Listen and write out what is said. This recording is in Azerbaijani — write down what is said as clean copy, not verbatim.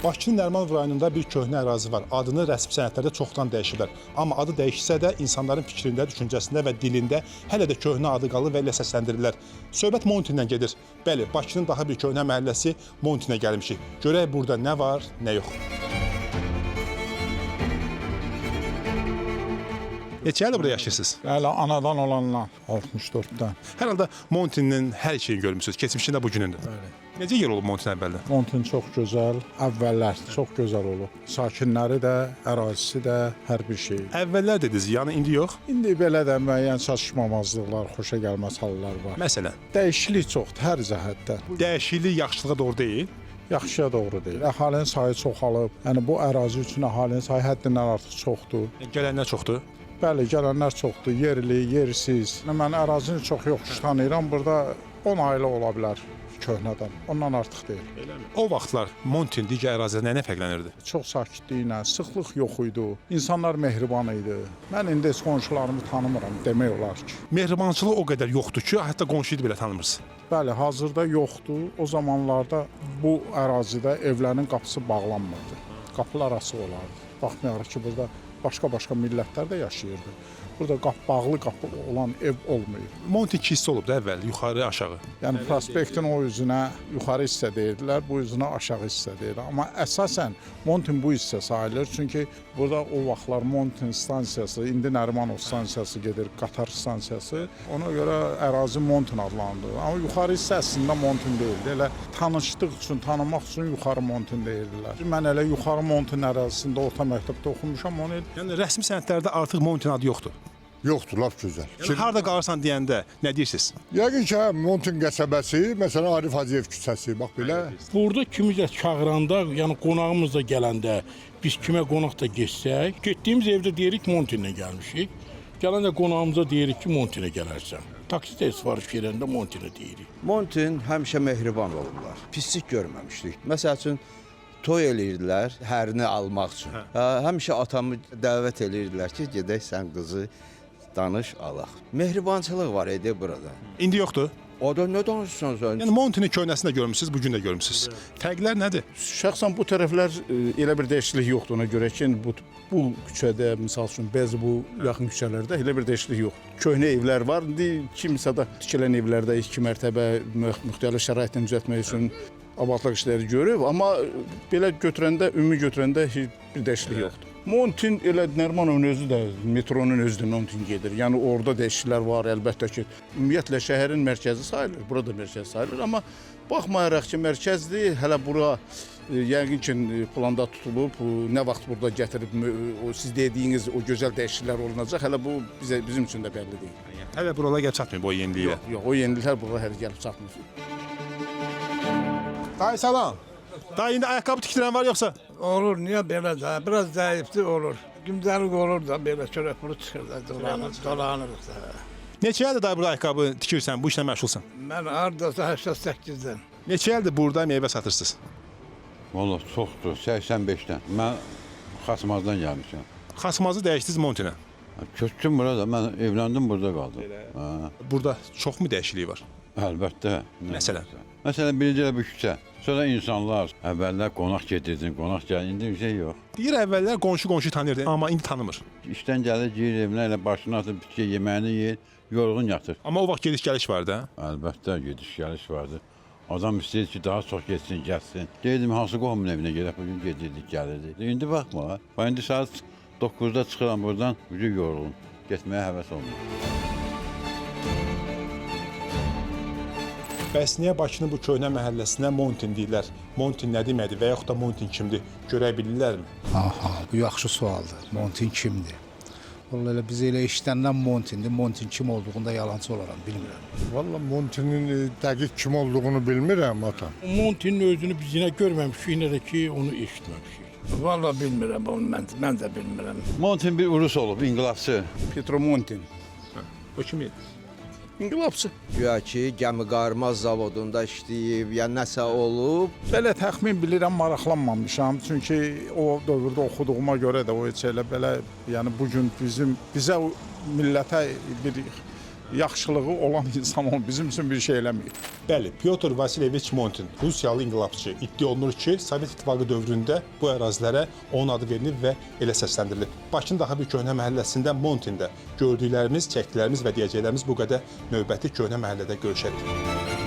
Bakının Nərimanov rayonunda bir köhnə ərazi var. Adını rəsmi sənədlərdə çoxdan dəyişiblər. Amma adı dəyişsə də insanların fikrində, düşüncəsində və dilində hələ də köhnə adı qalır və elə səsləndirirlər. Söhbət Montindən gedir. Bəli, Bakının daha bir köhnə məhəlləsi Montinə gəlmişik. Görək burada nə var, nə yox. Neçə ildir burada yaşayırsınız? Hələ anadan olandan 64-dən. Hər halda Montinin hər şeyini görmüsünüz, keçmişində, bugünündə. Bəli. Necə yer olub Montin əvvəldə? Montin çox gözəl, əvvəllər çox gözəl olub. Sakinləri də, ərazisi də, hər bir şey. Əvvəllər dediniz, yəni indi yox. İndi belə də müəyyən çatışmamazlıqlar, xoşa gəlməz hallar var. Məsələn, Dəyişiklik çoxdur hər cəhətdən. dəyişiklik yaxşılığa doğru deyil. Yaxşıya doğru deyil. Əhalinin sayı çoxalıb. Yəni bu ərazi üçün əhalinin sayı həddindən artıq çoxdur. Gələnlər çoxdur. Bəli, gələnlər çoxdur. Yerli, yersiz. Mən ərazini çox yoxuş tanıyıram. Burada 10 ailə ola bilər köhnədən. Ondan artıq deyil. O vaxtlar Montin digər ərazilərdən nə fərqlənirdi? Çox sakitliklə, sıxlıq yox idi. İnsanlar mehriban idi. Mən indi heç qonşularımı tanımıram demək olar ki. Mehribançılıq o qədər yoxdur ki, hətta qonşuyu belə tanımırsınız. Bəli, hazırda yoxdur. O zamanlarda bu ərazidə evlərin qapısı bağlanmırdı. Qapılar açıq olardı. Baxmayaraq ki, burada başqa-başqa millətlər də yaşayırdı. Burada bağlı qapı olan ev olmayıb. Montin iki hissə olub da əvvəl, yuxarı, aşağı. Yəni prospektin o üzünə yuxarı hissə deyirdilər, bu üzünə aşağı hissə deyirdilər. Amma əsasən Montin bu hissə sayılır. Çünki burada o vaxtlar Montin stansiyası, indi Nərimanov stansiyası gedir, qatar stansiyası. Ona görə ərazi Montin adlandı. Amma yuxarı hissə əslində Montin deyildi. Elə tanışlıq üçün, tanımaq üçün yuxarı Montin deyirdilər. Mən elə yuxarı Montin ərazisində orta məktəbdə oxumuşam. Onu Yəni rəsmi sənədlərdə artıq Montin adı yoxdur. Yoxdur, lap gözəl. Yəni harda qalırsan deyəndə nə deyirsiniz? Yəqin ki, hə, Montin qəsəbəsi, məsələn, Arif Hacıyev küçəsi, bax belə. Burada kimi də çağıranda, yəni qonağımız da gələndə, biz kimə qonaq da getsək, getdiyimiz evdə deyirik Montinə gəlmişik. Gələndə qonağımıza deyirik ki, Montinə gələrsən. Taksi də sifariş verəndə Montinə deyirik. Montin həmişə mehriban olublar. Pislik görməmişdik. Məsəl üçün toy eləyirdilər hərini almaq üçün. Hə, həmişə atamı dəvət eləyirdilər ki, gedək sən qızı danış alaq. Mehribançılıq var idi burada. İndi yoxdur. O da nə danışırsan sən? Yəni Montinin köhnəsini də görmüsüz, bu gün də görmüsüz. Fərqlər nədir? Şəxsən bu tərəflər elə bir dəyişiklik yoxdur ona görə ki, indi bu küçədə misal üçün bəzi bu yaxın küçələrdə elə bir dəyişiklik yoxdur. Köhnə evlər var. İndi kimsə də tikilən evlərdə iki mərtəbə müxtəlif şəraitlə düzəltmək üçün abadlıq işləri görüb, amma belə götürəndə, ümumi götürəndə heç bir dəyişiklik yoxdur. Montin elə Nərimanovun özü də metronun özü də Montin gedir. Yəni orada dəyişikliklər var əlbəttə ki. Ümumiyyətlə şəhərin mərkəzi sayılır, burada mərkəz sayılır, amma baxmayaraq ki, mərkəzdir, hələ bura yəqin ki planda tutulub, nə vaxt burada gətirib o siz dediyiniz o gözəl dəyişikliklər olunacaq, hələ bu bizə bizim üçün də bəlli deyil. Hələ buralara gəlib çatmayıb o yeniliklər. Yox, yox, o yeniliklər bura hələ gəlib çatmır. Dayı salam. Dayı indi ayaqqabı tikdirən var yoxsa? Olur, niyə belə də? Biraz zəifdir olur. Gündəlik olur da belə çörək pulu çıxır da dolanırıq da. Neçə ildir dayı burada ayaqqabı tikirsən, bu işlə məşğulsan? Mən hardasa 88-dən. Neçə ildir burada meyvə satırsınız? Vallahi çoxdur, 85-dən. Mən Xasmazdan gəlmişəm. Xasmazı dəyişdiniz Montinə. Köçdüm bura da, mən evləndim, burada qaldım. Hə, Burada çoxmu dəyişiklik var? əlbəttə. Məsələn? Məsələn, birinci elə bu küçə. Sonra insanlar, əvvəllər qonaq gedirdin, qonaq gəlir, indi bir şey yox. Deyir əvvəllər qonşu qonşu tanıyırdı, amma indi tanımır. İşdən gəlir, girir evinə, elə başını atıb bir şey yeməyini yeyir, yorğun yatır. Amma o vaxt gediş-gəliş vardı, hə? Əlbəttə, gediş-gəliş vardı. Adam istəyir ki, daha çox getsin, gəlsin. Deyirdim, hansı qohumun evinə gedək, bu gün gedirdik, gəlirdik. İndi baxma, bax indi saat 9-da çıxıram buradan, gücü yorğun. Getməyə həvəs olmur. Bəs niyə Bakının bu köhnə məhəlləsinə Montin deyirlər? Montin nə deməkdir və yaxud da Montin kimdir? Görə bilirlərmi? Aha, bu yaxşı sualdır. Montin kimdir? Vallahi elə biz elə eşidəndən Montindir. Montin kim olduğunda yalançı olaram, bilmirəm. Valla Montinin dəqiq kim olduğunu bilmirəm ata. Montinin özünü biz yenə görməmişik, nə də ki onu eşitməmişik. Vallahi bilmirəm onu mən də bilmirəm. Montin bir urus olub, inqilabçı. Petro Montin. O kim idi? İnqilabçı. Güya ki, gəmiqarmaz zavodunda işləyib, ya nəsə olub. Belə təxmin bilirəm, maraqlanmamışam. Çünki o dövrdə oxuduğuma görə də o heç elə belə, yəni bu gün bizim bizə millətə bir Yaxşılığı olan insan o bizim üçün bir şey eləməyib. Bəli, Pyotr Vasilyeviç Montin, Rusiyalı inqilabçı. İddia olunur ki, Sovet İttifaqı dövründə bu ərazilərə onun adı verilib və elə səsləndirilib. Bakının daha bir köhnə məhəlləsində Montində gördüklərimiz, çəkdiklərimiz və deyəcəklərimiz bu qədər. Növbəti köhnə məhəllədə görüşərik.